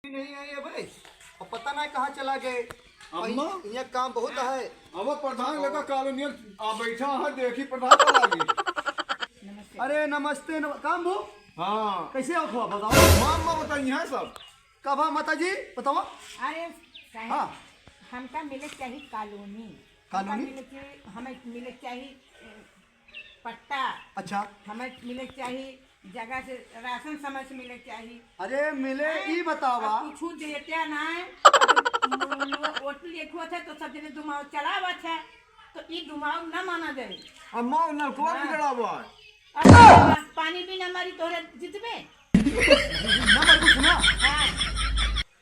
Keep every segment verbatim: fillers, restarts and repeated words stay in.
नहीं आए भाई, और पता नहीं कहाँ चला गए। अम्मा? और यहाँ काम बहुत है। अब प्रधान लगा कॉलोनियल आ बैठा है, देखी प्रधान का लागी। अरे नमस्ते, नम-, काम हो? हाँ। कैसे हो, बताओ। माँ, अम्मा बताई है सब। कब है माता जी, बताओ। अरे साहब, हाँ। हमका मिले चाहिए कॉलोनी। हमका कॉलोनी? मिले चाहिए, हमें मिले चाहिए, ए, पट्टा। अच्छा। हमें मिले चाहिए जगह से, राशन समय से मिले चाहिए। अरे मिले, हैं? ई बतावा। अब कुछ देते ना है, अब ओट लिखो थे तो सब जने दुमाव चलावत है, तो ई दुमाव ना माना जाए। अम्मा, नलकवा हाँ। बिगड़ा हुआ है। अरे, पानी भी ना मारी तोरे जितबे। ना मारी, सुना। हाँ।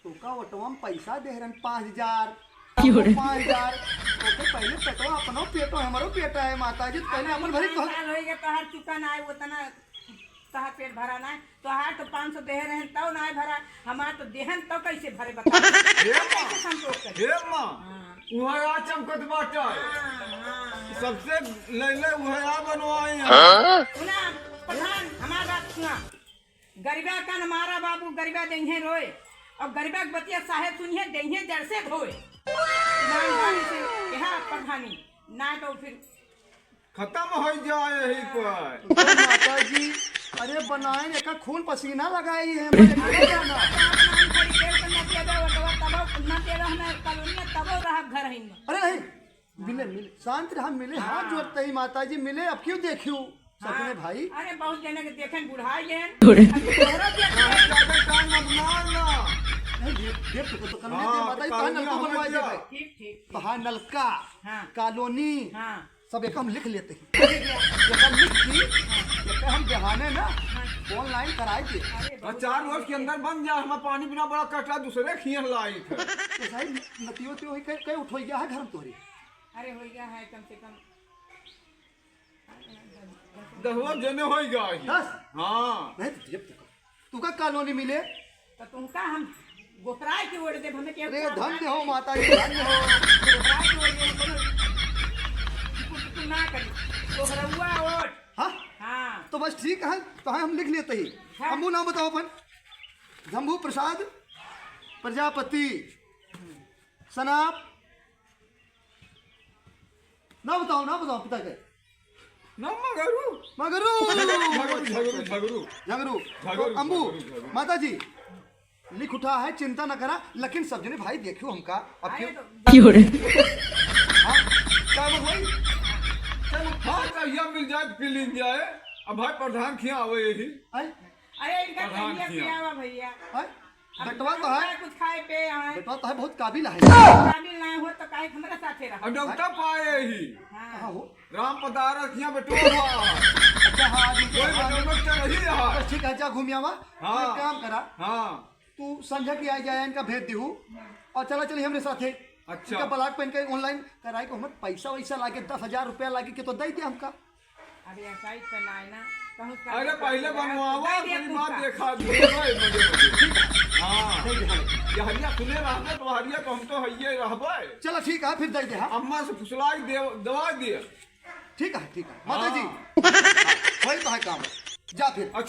तोका ओटवा में पैसा दे रहन पाँच हजार, क्यों रे? पाँच हजार। ओके, पहले पेटवा अपनो पेटो, हमरो पेटा है माता जी, तो पहले अपन भरी। साल होइगा तोहार चुका ना है, उतना तोहार पेट भरा ना है। तोहार तो पाँच सौ देहे रहन, तब ना है भरा, हमार तो देहन, तब कैसे भरे बता? हे माँ, कैसे संतोष करे? हे माँ, हाँ। उहया चमकत बाटे। हाँ, हाँ, हाँ। सबसे ले ले उहया बनवाई है। हाँ? सुना, प्रधान, हमार बात सुना। गरीबा का न मारा बाबू, गरीबा देंगे रोए। और गरीबा के बतिया साहेब सुनिए, देंगे जड़ से धोए। ईमानदारी से यहाँ प्रधानी, ना तो फिर खत्म हो जाए यही पर। तो माता जी, अरे बनाए ने का खून पसीना लगाई है, मरे अरे, नहीं जाना। ना तेरा, ना तेरा, हमें कॉलोनी में तबो रहा घर ही में। अरे नहीं, मिले, मिले, शांत रहा, मिले, हाथ हाँ। जोड़ते ही माता जी मिले, अब क्यों देखियो सपने हाँ। भाई? अरे बहुत जने के देखेन बुढ़ाई गए। अरे। अब तोहरा क्या हाँ, ज्यादा काम अब ना, ना। नहीं, देख, देख तो, तो कल हाँ, दे माता जी, कल तोहार नलका हमें बनवाई क्या? देबे। ठीक, ठीक, ठीक। तोहार नलका, हाँ। कॉलोनी, हाँ। सब एक हम लिख लेते हैं। ठीक है। एक हम लिख के, हाँ। एक हम बिहाने ना, हाँ। ऑनलाइन कराई दे। अरे, बहुत चार रोज के अंदर बन जाए, हमारा पानी बिना बड़ा कटा, दूसरे खियन लाई थे। तो साहब, नतियो तो होई, कई, कई उठ होई गया है घर में तोहरी? अरे, होई गया है कम से कम दसवा जने होई गई। दस? हाँ। नहीं तो जब तक तू का कॉलोनी मिले? तो तुमका हम गोतराय के ओढ़ देब, हमें केहू अरे, काम धन्य ना हो करे। माता जी, धन्य हो। गोतराय के ओढ़ देब, कोनो टुकुर टुकुर ना करी। गोहरउआ ओढ़। हाँ? हाँ। तो बस ठीक है, तो है हम लिख लेते ही। हाँ। अम्बू नाम बताओ अपन। शंभू प्रसाद प्रजापति। सनाप। ना बताओ, ना बताओ पिता के। ना मगरू। मगरू। झगरू, झगरू, झगरू। झगरू। झगरू, तो अम्बू, झगरू, झगरू। माता जी, लिख उठा है, चिंता न करा, लेकिन सब जने भाई देखियो हमका, अब अरे क्यों? तो क्यों रे? हाँ? क्या बोल भाई? चलो, हाँ, कहिया मिल जाए, पी लीन जाए। अब भाई प्रधान खिया आवे यही। हैं? अरे इनका प्रधान कहिया खिया। पियावा भैया। हैं? अब बेटवा तो है। कुछ खाए पे आए। बेटवा तो है, बहुत काबिल है। काबिल ना हो तो काहे हमरा साथे रहा? अब डॉक्टर पाए ही। हाँ। कहाँ हो? राम पदारथ यहाँ बेटवा हुआ। अच्छा, हाँ, आज कोई इनके बनोबत कर रही है। बस ठीक है, जा घूम आवा। हाँ। एक काम करा। हाँ। तू संझा की आ जाए, इनका भेज दिहू। और चला चली हमरे साथे। अच्छा। इनका ब्लॉक पे इनका ऑनलाइन कराए को हमर पैसा वैसा लागे, दस हजार रुपया लागे के तो दे दे हमका। अरे, ऐसा ही तो ना है ना। कहूँ का अरे, पहिले बनवावा, दे दे अपनी तू बात का। देखा दे, भाई, मजे, मजे। हाँ। दे दे, हाँ। ये हरिया सुने रहबे, तो हरिया तो हम तो हइये रहबे। चलो, ठीक है, फिर दे दे, हाँ। अम्मा से फुसलाई दे, दवा दे। ठीक है, ठीक है। माता जी, हाँ। वही तो है काम। जा फिर। अच्छा।